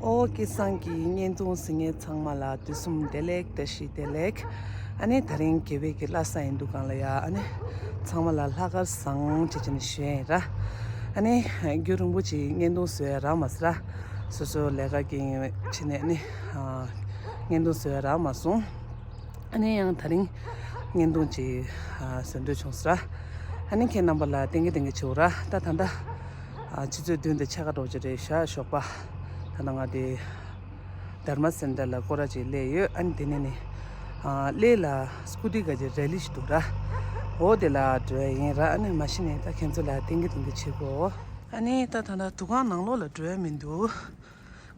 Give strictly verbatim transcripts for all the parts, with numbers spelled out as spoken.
ཨོ་སྐལ་བཟང་གི་བརྙན་ཐུང་གཟིགས་མཁན་ཚང་མ་ལ་དུས་གསུམ་བདེ་ལེགས། བཀྲ་ཤིས་བདེ་ལེགས། ཨ་ནི་དེ་རིང་དགེ་བའི་གི་བླ་གཟའ་ཡིན་འདུག་ག་ལ་ཡ། ཨ་ནི་ཚང་མ་ལ་ལྷག་དཀར་བཟང་བྱས་བྱས་ནས་ཞུ་ཡ་ཡིན་ར། ཨ་ནི་རྒྱུན་རིང་པོ་ཅིག་བརྙན་ཐུང་བཟོ་ཡ་རག་མ་སོང་ར། སོ་སོ་ལས་ཀ་གི་ཕྱི་ནས་ཨ་ནི་བརྙན་ཐུང་བཟོ་ཡ་རག་མ་སོང་། ཨ་ནི་ཡང་དེ་རིང་བརྙན་ཐུང་ཅིག་ཨ་བཟོ་འདོད་བྱུང་སོང་ར། ཨ་ནི་ཁྱེད་རྣམ་པ་ལ་བསྟན་གྱི་བསྟན་གྱི་བྱེད་འོ་ར། ད་ད་ལྟ་ཨ་ཆུ་ཚོད་བདུན་དང་ཕྱེད་ཀ་འགྲོ་གི་རེད་ཤག་ཞོགས་པ། ད་ལྟ་ང་དེ་དྷརྨ་སེན་ཊར་ལ་སྐོར་ར་ཅིག་སླེབས་ཡོད། ཨ་ནི་དེ་ནས་ནི་ཨ་གླེ་ལ་སྐུ་ཊི་ག་ཅིག་རེ་ལི་ཞིག་འདུག་ར། འོ་དེ་ལ་འགྲོ་ཡ་ཡིན་ར། ཨ་ནི་མ་གཞི་ནས་ད་ཁྱེད་ཚོ་ལ་བསྟན་གྱི་བསྟན་གྱི་བྱེད་གོ། ཨ་ནི་ད་ད་ལྟ་དུ་ཁང་ནང་ལོགས་ལ་འགྲོ་ཡ་མི་འདུག་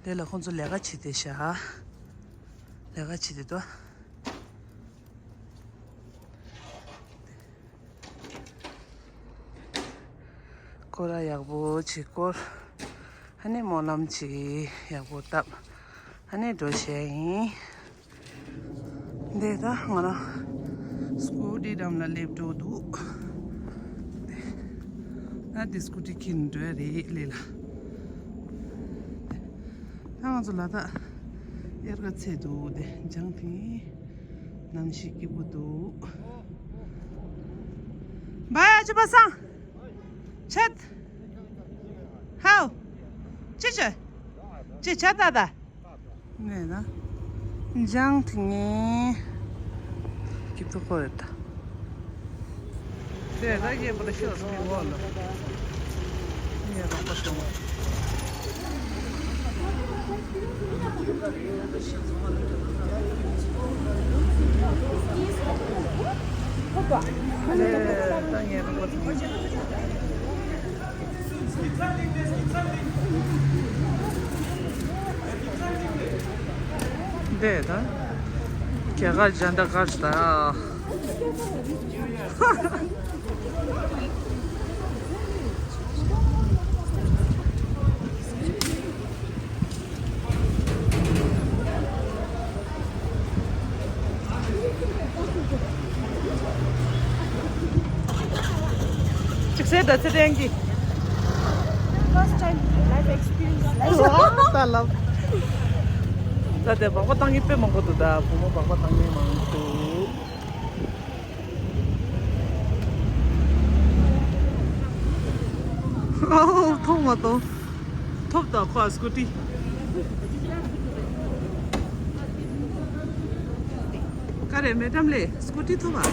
གླེ་ལ་ཁོང་ཚོ་ལས་ཀ་བྱེད་བསྡད་ཤག་ལས་ཀ་བྱེད་བསྡད་འདུག་སྐོར་ར་ཡག་པོ་ཅིག་སྐོར། ཨ་ནི་སྨོན་ལམ་ཅིག་ཡག་པོ་བཏབ། ཨ་ནི་འགྲོ་བྱས་ཡིན། འདི་ད་ང་རང་སྐུ་ཊི་འགྲམ་ལ་སླེབས་འགྲོ་འདུག་ད་འདི་སྐུ་ཊི་ཁྱེར་འགྲོ་ཡ་རེད་གླེ་ལ། ད་ང་ཚོ་ལ་དྭགས་དབྱར་ཁ་ཚེས་འདུག་དེ་འཇང་ཐིང་གནམ་གཤིས་སྐྱིད་པོ་འདུག་བ་ཡ་ཅི་པ་སང་། ཆད། ཧའོ། ཅི་ཅི། ཅི་ཆད་ད་ད། ནས་ན། འཇང་ཐིང་ངེ། སྐྱིད་པོ་ཁོ་རེད་ད། དེ་ད་རྒྱལ་པོ་ལ་ཤོག་སོང་འོག་ལ། ངས་རོགས་པ་བྱུང་བ། ད་ངས་རོགས་པ་བྱུང་བ། འདི་ད། རྒྱ་གར་ཇན་ཌ་གར་ད། ཅིག་སེ་ད་ཚེ་བརྟན་གྱིས། First time life experience. ད་ལབ། ད་དེ་སྦག་སྦག་བཏང་མཁན་དཔེ་མང་པོ་འདུག་ད་བུ་མོ་སྦག་སྦག་བཏང་མཁན་མང་པོ་འདུག་ཨོ། ཐོག་མ་གཏོགས། ཐོབ་དང་ཁོ་ཨ་སྐུ་ཊི། ག་རེ་མེ་ཌམ་ལེ་སྐུ་ཊི་ཐོབ་ཨ།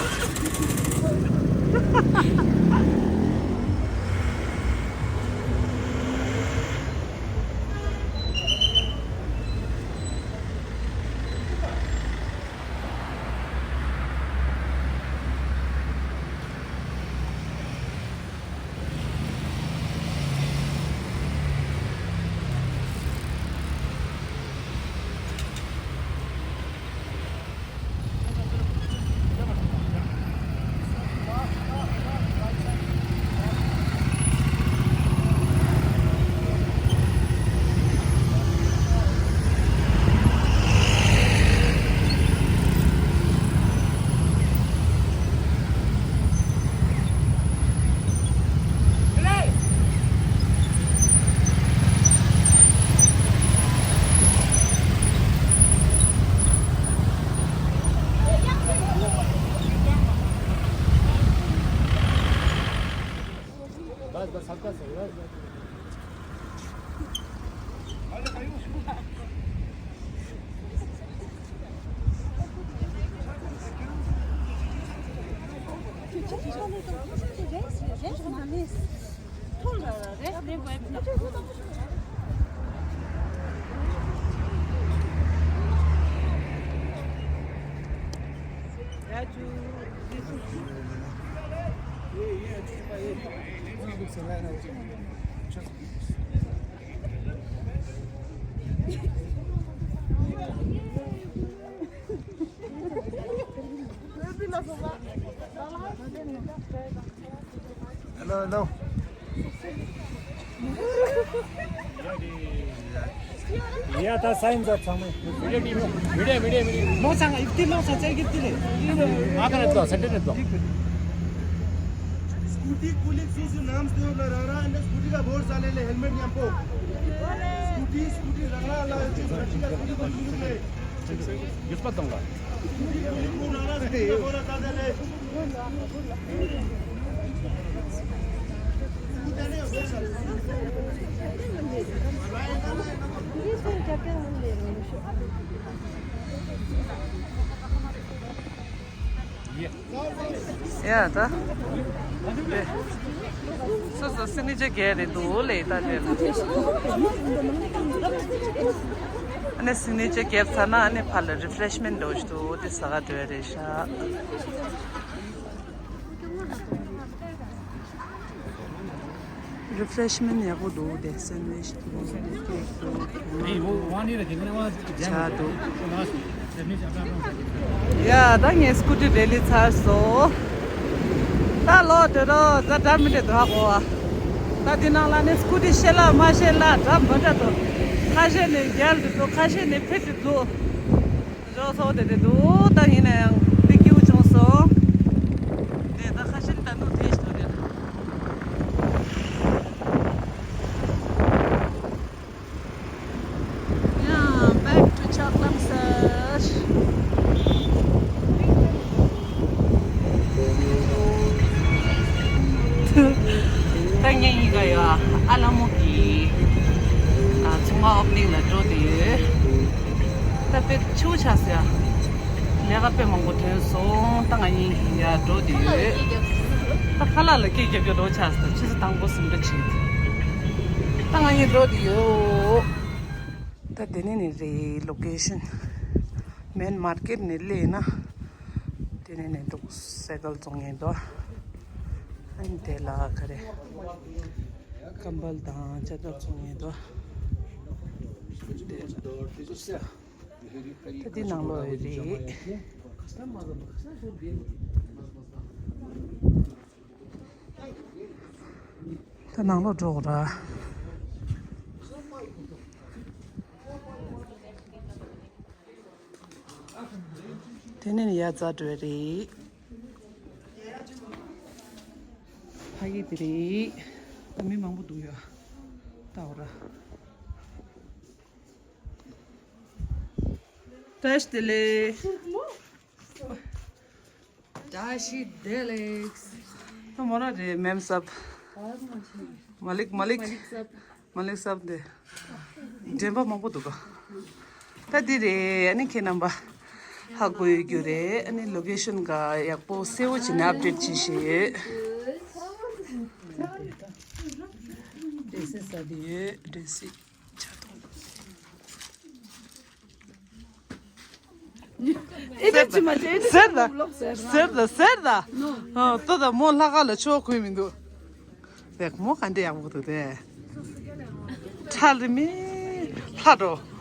Hello, hello. ཡ་ད་སའིན་ཛ་ཚང་མས། མིད་ཡ་མིད་ཡ་མིད་ཡ། ལོ་ཚང་ཨིབ་ཏི་ལོ་ཚང་ཚེ་གིབ་ཏི་ལེ། ཨ་ཀ་ནེ་ཏོ་སེན་ཏེ་ནེ་ཏོ། स्कूटी कुलिक सुसु नाम से और रारा अंडर स्कूटी का बोर्ड साले ले हेलमेट नहीं हमको। ཡོད་པ་དང་ལ། ཡ་ད། སོ་སོ་སི་གནས་ཆ་རྒྱས་རེད་འདུག་ལེ་ད་དེ་ལ། ཨ་ནི་སི་གནས་ཆ་རྒྱས་ཚར་ན་ཨ་ནི་ཕར་ལ་རི་ཕི་རེཤ་མེན་འགྲོ་ཞིག་འདུག་དེ་ཟ་ག་འགྲོ་ཡ་རེད་ཤག་རི་ཕི་རེཤ་མེན་ཡག་པོ་འདུག་དེ་སེན་ཝིཆ་འདུག་དེ་ཀེག་འདུག་ཇ་འདུག་ཡ་ད་ངས་སྐུ་ཊི་རེ་ལི་ཚར་སོང་། ད་ལོག་འགྲོ་རོགས་ད་འདྲ་མི་འདྲ་འདུག་ཧ་གོ་བ། ད་དེ་ནང་ལ་ནི་སྐུ་ཊི་ཤེས་ལ་མ་ཤེས་ལ་འདྲ་མི་འདྲ་འདུག་ཁ་ཤས་ནི་རྒྱལ་དུ་འདུག་ཁ་ཤས་ནི་ཕིཊ་དུ་འདུག་འཇོག་སོང་དེ་དེ་འདུག་ད་ཡིན་ན་ཡང་དེ་སྐྱིད་པོ་བྱུང་སོང་། དེ་ད་ཁ་ཤས་ད་ནུ་དེ་ཞིག་ཏུ་རེད། Yeah, back to Chaklamsar. ད་ངས་ཡིན་ག་ཡོད་ཨ་ལ་མོ་གི་ཚོང་པ་ཨོ་པ་ནིང་ལ་འགྲོ་དེ་ཡོད། ད་དཔེ་ཆུ་ཆགས་ཟེར། ལས་ཀ་དཔེ་མང་པོ་ཐོན་སོང་། ད་ང་གཉིས་ཡར་འགྲོ་དེ་ཡོད། ད་ཁ་ལག་ལ་སྐད་རྒྱབ་རྒྱབ་འགྲོ་ཆགས་ཟེར། ཆུ་ཚོད་དང་པོ་ཟིན་འགྲོ་བྱེད། ད་ང་གཉིས་འགྲོ་དེ་ཡོད། ད་དེ་ནས་ནི་རེད་ལོ་ཀེ་ཤན། མེན་མར་ཀེཊ་ནས་སླེབས་ན། དེ་ནས་ནི་འདུག་སེ་གལ་བཙོང་ངེས་འདུག་ཨ་ནི་དེ་ལ་ག་རེ། ཀམ་བལ་དང་ཅ་དར་བཙོང་ངེས་འདུག་དེ་ལ་འདུག་སེ། ད་འདི་ནང་ལོགས་རེད། ད་ནང་ལོགས་འགྲོ་དགོས་ར། དེ་ནས་ཡ་ཛ་འགྲོ་རེད། ཕ་གི་དེ་རེད། ད་མི་མང་པོ་འདུག་ཡ། ད་འོ་ར། བཀྲ་ཤིས་བདེ་ལེགས། བཀྲ་ཤིས་བདེ་ལེགས། ད་མོ་ར་རེད་མེམ་སབ། མ་ལིག་མ་ལིག་མ་ལིག་སབ་དེ། འདྲེན་པ་མང་པོ་འདུག་ག་ད་འདི་རེད། ཨ་ནི་ཁྱེད་རྣམ་པ་ཧ་གོ་ཡོད་རྒྱུ་རེད། ཨ་ནི་ལོ་ཀེ་ཤན་ག་ཡག་པོ་གསལ་བོ་བྱས་ནས་ཨབ་ཌེཊ་བྱེད་ཤེས་ཡོད། འདྲེ་སྲིད་ཟ་དེ་ཡོད་འདྲེ་སྲིད། ཨེ་ཏེ་ཅི་མ་ཅེ་ཟེར་ད། ཟེར་ད་ཟེར་ད། ཨ་ཏོ་ད་མོ་ལྷག་ག་ལ་ཆོག་གོས་མི་འདུག་དེ་མོ་ག་འདྲ་ཡག་པོ་འདུག་དེ། ཁྲ་ལི་མི་ལྷ་འགྲོ།